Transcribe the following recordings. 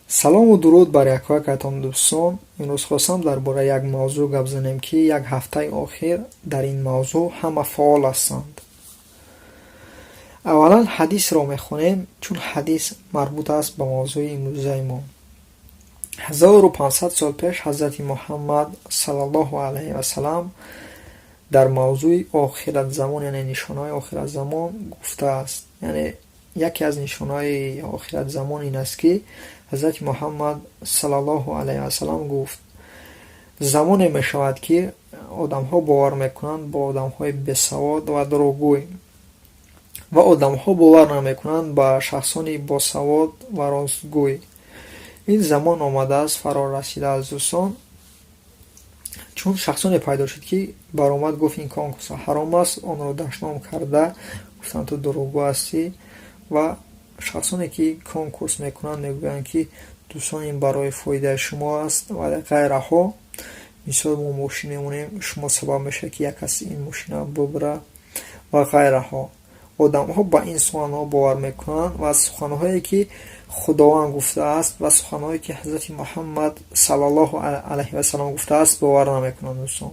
Салому дуруд бар якоякатон, дӯстон. Имрӯз хостам дар бораи як мавзӯъ гап занем, ки як ҳафтаи охир дар ин мавзӯъ ҳама фаъол ҳастанд. Аввалан ҳадисро мехонем, чун ҳадис марбут аст ба мавзӯи имрӯзаи мо. 1500 сол пеш Ҳазрати Муҳаммад саллаллоҳу алайҳи васалам дар мавзӯи охиратзамон, яъне нишонаҳои охиратзамон гуфтааст. Яъне яке аз нишонаҳои охиратзамон ин аст, ки Ҳазрати Муҳаммад саллаллоҳу алайҳи васалам гуфт: замоне мешавад, ки одамҳо бовар мекунанд бо одамҳои бесавод ва дурӯғгӯй ва одамҳо бовар намекунанд ба шахсони босавод ва ростгӯй. Ин замон омадааст, фаро расидааст, дӯстон, чун шахсоне пайдо шуд, ки баромад, гуфт, ин конкурс ҳаром аст, онро дашном карда гуфтанд, ту дурӯғгӯ ҳастӣ. Ва шахсоне ки конкурс мекунанд, мегӯянд, ки дӯстон, ин барои фоидаи шумо аст ва ғайраҳо. Мисол, мо мошин мемонем, шумо сабаб мешавед, ки як кас ин мошина бубара ва ғайраҳо. Одамҳо ба ин суханҳо бовар мекунанд ва суханҳое ки Худованд гуфтааст ва суханҳое ки Ҳазрати Муҳаммад саллаллоҳу алайҳи васалам гуфтааст, бовар намекунанд, дӯстон.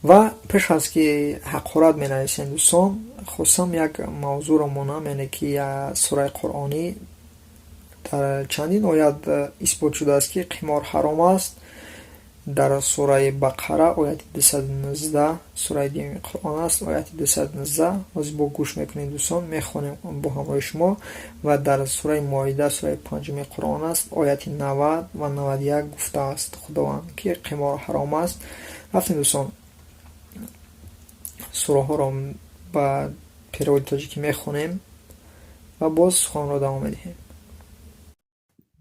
Ва пеш аз ки ҳақорат менависем, дӯстон, хостам як мавзӯъро монам, яъне ки сураи қуръонӣ дар чандин оят исбот шудааст, ки қимор ҳаром аст. Дар сураи Бақара, ояти 219, сураи дуюми Қуръон аст, ояти 219, ҳозир бо гӯш мекунем, дӯстон, мехонем бо ҳамроҳи шумо. Ва дар сураи Моида, сураи панҷуми Қуръон аст, ояти 90 ва 91 гуфтааст Худованд, ки қимор ҳаром аст. Рафтем, дӯстон, сураҳоро ба переводи тоҷикӣ мехонем ва боз суханро давом медиҳем.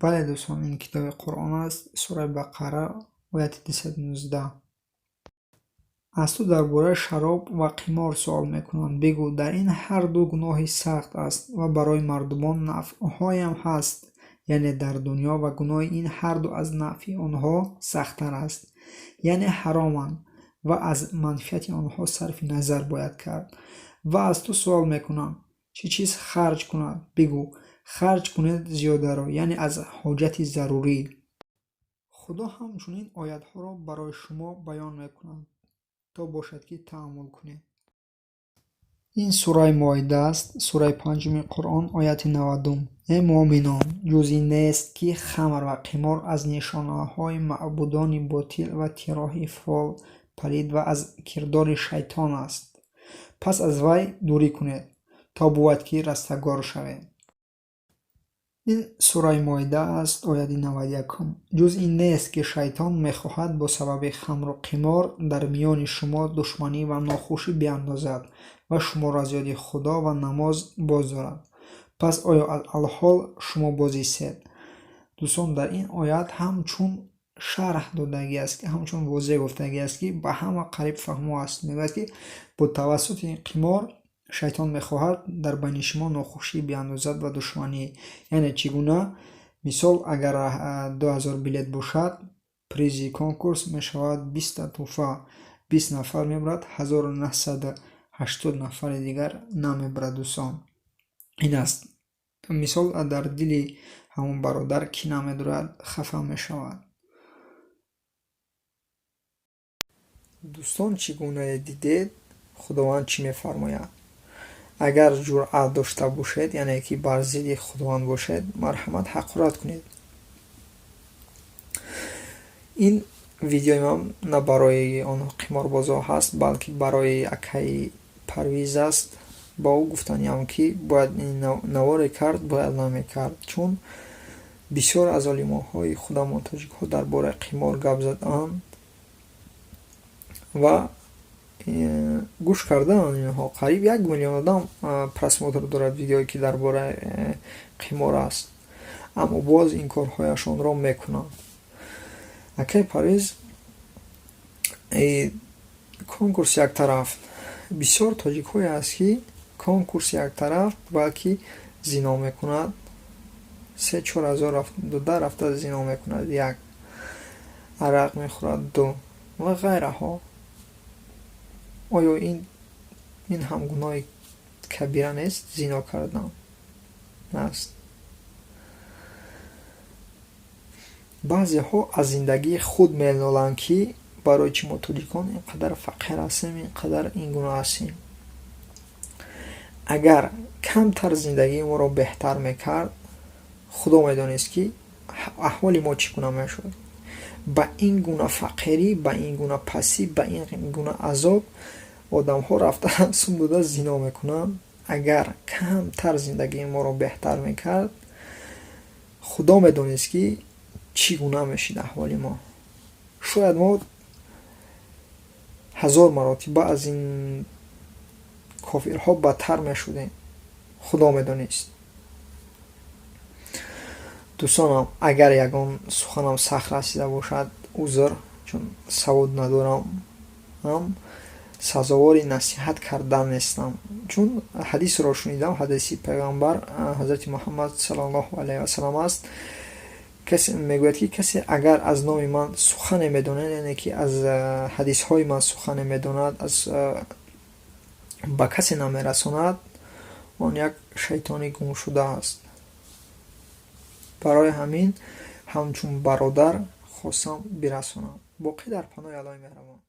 Бале, дӯстон, ин китоби Қуръон аст, сураи Бақара, ояти 219. Аз ту дар бораи шароб ва қимор суол мекунанд. Бигӯ: дар ин ҳарду гуноҳи сахт аст ва барои мардумон нафъҳоям ҳаст, яъне дар дунё, ва гуноҳи ин ҳарду аз нафъи онҳо сахттар аст, яъне ҳароманд, ва аз манфиати онҳо сарфи назар бояд кард. Ва аз ту суол мекунанд, чӣ чиз харҷ кунад. Бигӯ: харҷ кунед зиёдаро, яъне аз ҳоҷати зарурӣ. Худо ҳамчунин оятҳоро барои шумо баён мекунад, то бошад, ки таъаммул кунед. Ин сураи Моида аст, сураи панҷуми Қуръон, ояти 90-ум. Э муъминон, ҷуз ин нест, ки хамр ва қимор аз нишонаҳои маъбудони ботил ва тироҳи фол палид ва аз кирдори шайтон аст. Пас аз вай дурӣ кунед, то бувад, ки растагор шавед. Ин сураи Моида аст, ояти 91-ум. Ҷуз ин нест, ки шайтон мехоҳад бо сабаби хамру қимор дар миёни шумо душманӣ ва нохушӣ биандозад ва шуморо аз ёди Худо ва намоз боздорад. Пас оё аз алҳол шумо бозистед? Дӯстон, дар ин оят ҳамчун шарҳ додагӣ аст, ҳамчун возеҳ гуфтагӣ аст, ки ба ҳама қариб фаҳмо аст. Мегӯяд, ки бо тавассути қимор шайтон мехоҳад дар байни шумо нохушӣ биандозад ва душманӣ. Яъне чӣ гуна? Мисол, агар 2000 билет бошад, призи конкурс мешавад 20-та тӯҳфа, 20 нафар мебарад, 1980 нафари дигар намебарад, дӯстон. Ин аст. Мисол, дар дили ҳамон бародар кина медорад, хафа мешавад. Дӯстон, чӣ гунае дидед, Худованд чӣ мефармояд? Агар ҷуръат дошта бошед, яъне ки бар зидди Худованд бошед, марҳамат, ҳақорат кунед. Ин видеои ман на барои онҳо қиморбозҳо ҳаст, балки барои акаи Парвиз аст. Ба ӯ гуфтаниам, ки бояд ин наворе кард, бояд намекард, чун бисёр аз олимоҳои худамон тоҷикҳо дар бораи қимор гап задаанд ва гӯш кардаанд инҳо. Қариб 1 миллион одам просмотр дорад видеое, ки дар бораи қимор аст, аммо боз ин корҳояшонро мекунанд. Акаи Парвиз, конкурс яктараф, бисёр тоҷикҳое ҳаст, ки конкурс яктараф, балки зино мекунад, 3-4 ҳазор дода рафта зино мекунад, як арақ мехӯрад, ду ва ғайраҳо. Оё ин ҳам гуноҳи кабира нест, зино кардан аст? Баъзеҳо аз зиндагии худ меноланд, ки барои чӣ мо тоҷикон ин қадар фақир ҳастем, ин қадар ин гуна ҳастем. Агар камтар зиндагии моро беҳтар мекард, Худо медонист, ки аҳволи мо чӣ гуна мешуд. Ба ин гуна фақирӣ, ба ин гуна пастӣ, ба ин гуна азоб одамҳо рафта сум дода зино мекунанд. Агар камтар зиндагии моро беҳтар мекард, Худо медонист, ки чӣ гуна мешид аҳволи мо. Шояд мо 1000 маротиба аз ин кофирҳо бадтар мешудем. Худо медонист. Дӯстонам, агар ягон суханам сахт расида бошад, узр, чун савод надорам, ҳам сазовори насиҳат кардан нестам. Чун ҳадисро шунидам, ҳадиси пайғамбар ҳазрати Муҳаммад саллаллоҳу алайҳи васаллам аст. Касе мегӯяд, ки касе агар аз номи ман сухане медонад, яъне ки аз ҳадисҳои ман сухане медонад, аз ба касе намерасонад, он як шайтони гумшуда аст. Барои ҳамин ҳамчун бародар хостам бирасонам. Боқӣ дар паноҳи Аллоҳи меҳрабон.